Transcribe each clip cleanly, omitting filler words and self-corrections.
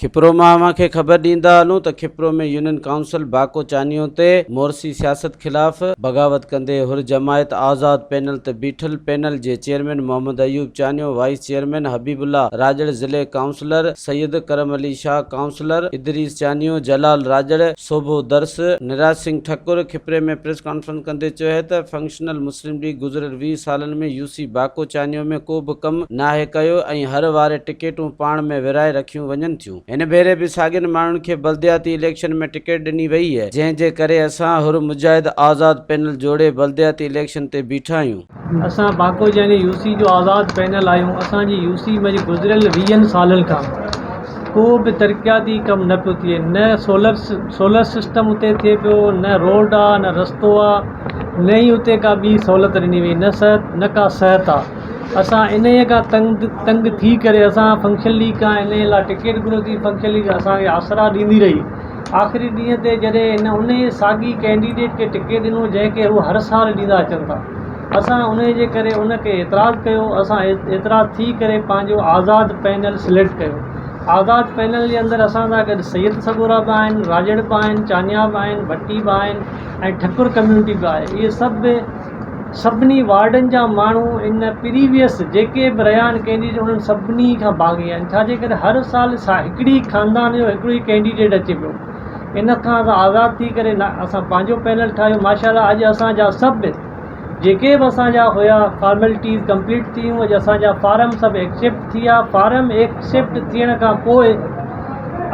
کپرو مان اوهان کي خبر ڏيندا هلون ته Khipro ۾ union council Baku Chanio تي مورثي سياست خلاف بغاوت ڪندي حر جماعت آزاد پينل تي بيٺل پينل جي chairman Muhammad Ayub Chanio, vice chairman Habibullah Rajar, ضلعي ڪائونسلر سيد ڪرم علي شاهه، ڪائونسلر ادريس چانيو، جلال راڄڙ، سوڀو درس، نراج سنگهه ٺڪر کپري ۾ پريس ڪانفرنس ڪندي چيو آهي ته فنڪشنل مسلم ليگ گذريل 20 سالن ۾ يو سي باڪو چانيو ۾ ڪو به ڪم ناهي ڪيو ۽ هر واري ٽڪيٽون پاڻ ۾ ورهائي رکيون وڃن ٿيون. هن ڀيري به ساڳين ماڻهن کي بلدياتي اليڪشن ۾ ٽڪيٽ ڏني وئي جنهن جي ڪري اسان حر مجاهد آزاد پينل جوڙي بلدياتي اليڪشن تي بيٺا آهيون. اسان باڪو يعني يو سي جو آزاد پينل آهيون اسان جي يو سي ۾ گذريل ويهن سالن کان ڪو به ترقياتي ڪم نه پيو ٿئي نه سولر سولر سسٽم اتي ٿئي پيو نه روڊ آ نه رستو آ نه ئي اتي ڪا ٻي سهولت ڏني وئي نه صحت نه ڪا صحت آ اسان انهيء کان تنگ تنگ ٿي ڪري اسان فنڪشن ليگ کان انهيء لاء ٽڪيٽ گهريوسين فنڪشن ليگ اسان کي آسرا ڏيندي رهي آخري ڏينهن تي جڏهن هن انهيء ساڳي ڪينڊيڊيٽ کي ٽڪيٽ ڏنو جنهن کي هو هر سال ڏيندا اچن ٿا اسان انهيء جي ڪري ان کي اعتراض ڪيو اسان اعتراض ٿي ڪري پنهنجو آزاد پينل سليڪٽ ڪيو آزاد پينل جي اندر اسان سان گڏ سيد سڳورا به آهن راڄڙ به آهن چانيا به آهن ڀٽي به آهن ۽ ٺڪر ڪميونٽي به آهي اهي سڀ سڀني وارڊن جا ماڻهو ان پريويس جيڪي به رهيا آهن ڪينڊيڊيٽ انهن سڀني کان باغي آهن ڇا جي ڪري هر سال هڪڙي خاندان جو هڪڙو ئي ڪينڊيڊيٽ اچي پيو ان کان اسان آزاد ٿي ڪري اسان پنهنجو پينل ٺاهيو ماشاء الله اڄ اسان جا سڀ جيڪي به اسان جا هيا فارملٽيز ڪمپليٽ ٿيون اڄ اسان جا فارم سڀ ايڪسيپٽ ٿي ويا فارم ايڪسيپٽ ٿيڻ کان پوء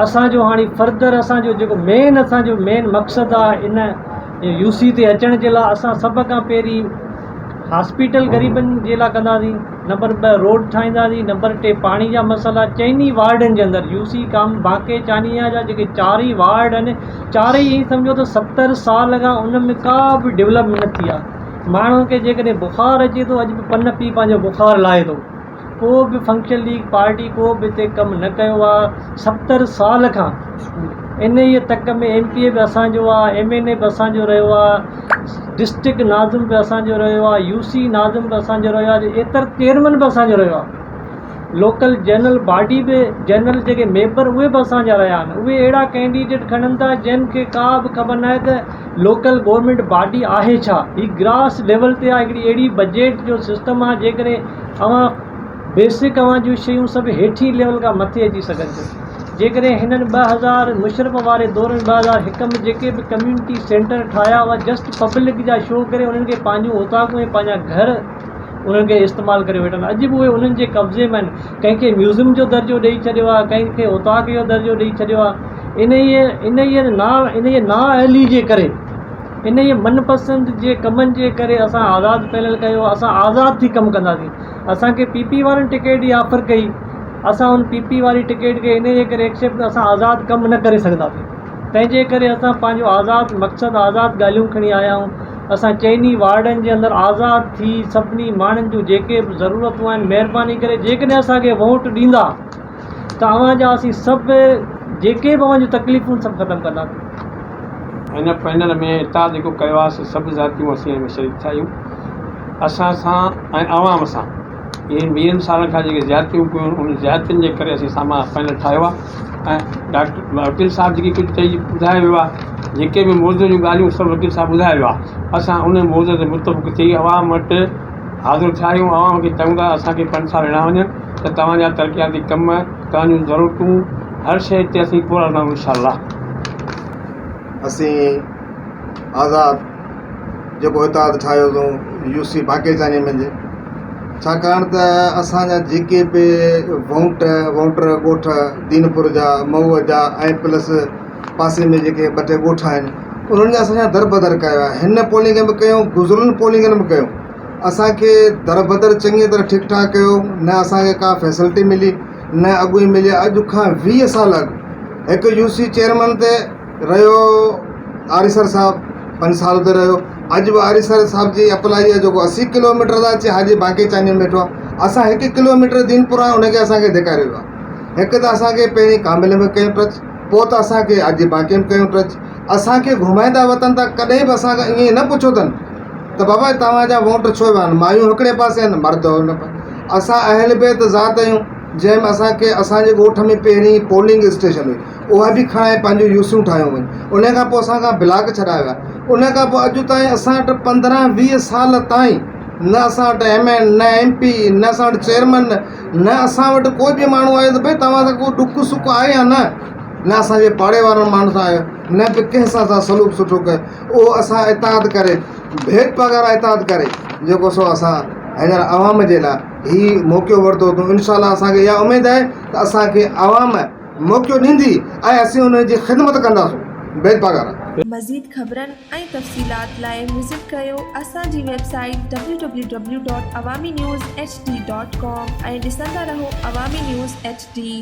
اسان جو هاڻي فردر اسان جو جيڪو مين اسان جو مين مقصد آهي ان يو سي تي اچڻ جي لاء اسان سڀ کان پهرين هاسپيٽل غريبن جي لاء ڪنداسين نمبر 2 روڊ ٺاهينداسين نمبر 3 پاڻي جا مسئلا چئني وارڊن جي اندر يو سي ڪام بانڪي چانيا جا جيڪي چار ئي وارڊ آهن چار ئي ائين سمجهو ته 70 سال کان ان ۾ ڪا به ڊولپمينٽ نه ٿي آهي ماڻهو کي جيڪڏهن بخار اچي ٿو اڄ به پن پي پنهنجو بخار لاهي ٿو ڪو به فنڪشن ليگ پارٽي ڪو به هتي ڪم نه ڪيو آ 70 سال کان انهيء تڪ ۾ ايم پي اي به اسان جو آ ايم اين اي به اسان جو رهيو آ ڊسٽرڪٽ ناظم به اسان جو رهيو آ يو سي ناظم به اسان جو رهيو آ ايتر چيئرمين به اسان جو رهيو آ لوڪل جنرل باڊي به جنرل جيڪي ميمبر اهي به اسان جا رهيا آهن اهي اهڙا ڪينڊيڊيٽ کڻن ٿا جن کي ڪا به خبر ناهي ته لوڪل گورنمينٽ باڊي آهي ڇا؟ هي گراس ليول تي آهي هڪڙي اهڙي بجيٽ جو سسٽم آهي جيڪڏهن اوهان بيسڪ اوهان جون شيون سڀ هيٺين ليول کان مٿي اچي سگهن ٿيون جيڪڏهن هنن 2000 مشرف واري دور ۾ 2001 ۾ جيڪي به ڪميونٽي سينٽر ٺاهيا هئا جسٽ پبلڪ جا شو ڪري انهن کي پنهنجون اوطاقون ۽ پنهنجا گهر انهن کي استعمال ڪري ويٺا آهن اڄ به اهي انهن جي قبضي ۾ آهن ڪنهن کي ميوزيم جو درجو ڏئي ڇڏيو آهي ڪنهن کي اوطاق جو درجو ڏئي ڇڏيو آهي انهيء انهيء نا انهيء نااهلي جي ڪري انهيء من پسند جي ڪمن جي ڪري اسان آزاد پينل ڪيو اسان آزاد ٿي ڪم ڪنداسين اسان کي پي پي وارن ٽڪيٽ جي آفر ڪئي اسان ان پي پي واري ٽڪيٽ کي انهيء جي ڪري ايڪسيپٽ اسان آزاد ڪم نه ڪري سگهنداسين تنهن جي ڪري اسان پنهنجو آزاد مقصد آزاد ڳالهيون کڻي آيا آهيون اسان چئني وارڊن جي اندر آزاد ٿي سڀني ماڻهن جون جيڪي به ضرورتون آهن مهرباني ڪري جيڪڏهن اسان کي ووٽ ڏيندا ته اوهان جا اسين سڀ جيڪي به اوهان جون تڪليفون سڀ ختم ڪنداسين. هن پينل ۾ اتحاد جيڪو ڪيو آهي سي سڀ ذاتيون اسين هن ۾ شريڪ ٿيا آهيون اسان سان ۽ عوام سان انهن ويهن سالن کان جيڪي زيادتيون ڪيون انهن زيادتين جي ڪري اسين سامان پينل ٺاهيو آهي ۽ ڊاڪٽر وڪيل صاحب جيڪي ڪجهه چئي ٻڌائي ويو آهي جيڪي به موضوع جون ڳالهيون سڀ وڪيل صاحب ٻڌائي ويو آهي اسان ان موضوع تي متفق ٿي عوام وٽ حاضر ٿيا آهيون عوام کي چئون ٿا اسان کي پنج سال ڏنا وڃن ته توهان جا ترقياتي ڪم توهان جون ضرورتون هر شيء تي اسين پورا لهون انشاء الله. اسين آزاد جيڪو اتحاد ٺاهيو اٿئون يو سي باقيچاني منجهه ڇاڪاڻ ته اسان جا جيڪي به وونٽ وونٽر ڳوٺ دينپور جا مئو جا ۽ پلس پاسي ۾ جيڪي ٻه ٽي ڳوٺ آهن انهن جا اسان جا دربدر ڪيو آهي هن پولنگ ۾ ڪيو گذريل پولنگن ۾ ڪيو اسان کي دربدر چڱي طرح ٺيڪ ٺاڪ ڪيو نه اسان کي ڪا فيسلٽي ملي نه اڳ ئي ملي اڄ کان 20 سال اڳ هڪ يو سي چيئرمين تي رهيو آريسر صاحب پنج سال اتي رهيو اڄ به آريسر صاحب جي اپلائي آهي جيڪو 80 ڪلو ميٽر تان اچي حاجي بانڪي چاني ۾ ويٺو آهي اسان هڪ ڪلو ميٽر دينپور آهي ان کي اسان کي ڌڪاريو ويو آهي هڪ ته اسان کي پهرين ڪامل ۾ ڪيو ٽچ پوء ته اسان کي حاجي بانڪي ۾ ڪيو ٽچ اسان کي گهمائيندا وتن ٿا ڪڏهن به اسان کان ائين نه پڇيو اٿن ته بابا توهان جا ووٽ ڇو ويا آهن مايون هڪڙي پاسي آهن مرد هن پاسي اسان اهل بيت ذات آهيون. جنهن ۾ اسان کي اسان جي ڳوٺ ۾ پهرين پولنگ اسٽيشن هئي اها به کڻائي پنهنجون يوسيون ٺاهيون ويون ان کان پوء اسان کان بلاڪ ڇڏايا ويا ان کان پوء اڄ تائين اسان وٽ 15 20 سال تائين نه اسان وٽ ايم اين نه ايم پي نه اسان وٽ چيئرمين نه اسان وٽ ڪوئي به ماڻهو آيو ته ڀئي توهان سان ڪو ڏک سک آهي يا نه نه اسان جي پاڙي وارن ماڻهن سان آيو نه به ڪنهن سان اسان سلوڪ سٺو ڪيو اهو اسان اتحاد ڪري ڀيد پگهار اتحاد ڪري جيڪو سو اسان هينئر عوام جي لاء هي موقعو ورتو اٿئون انشاء الله اسان کي اها اميد آهي ته اسان کي عوام موقعو ڏيندي ۽ اسين ان جي خدمت ڪنداسون ڀيد پگهار. مزيد خبرن ۽ تفصيلات لاء وزٽ ڪريو اسان جي website W W W dot Awami news H D dot com ۽ ڏسندا رهو عوامي نيوز ايڇ ڊي.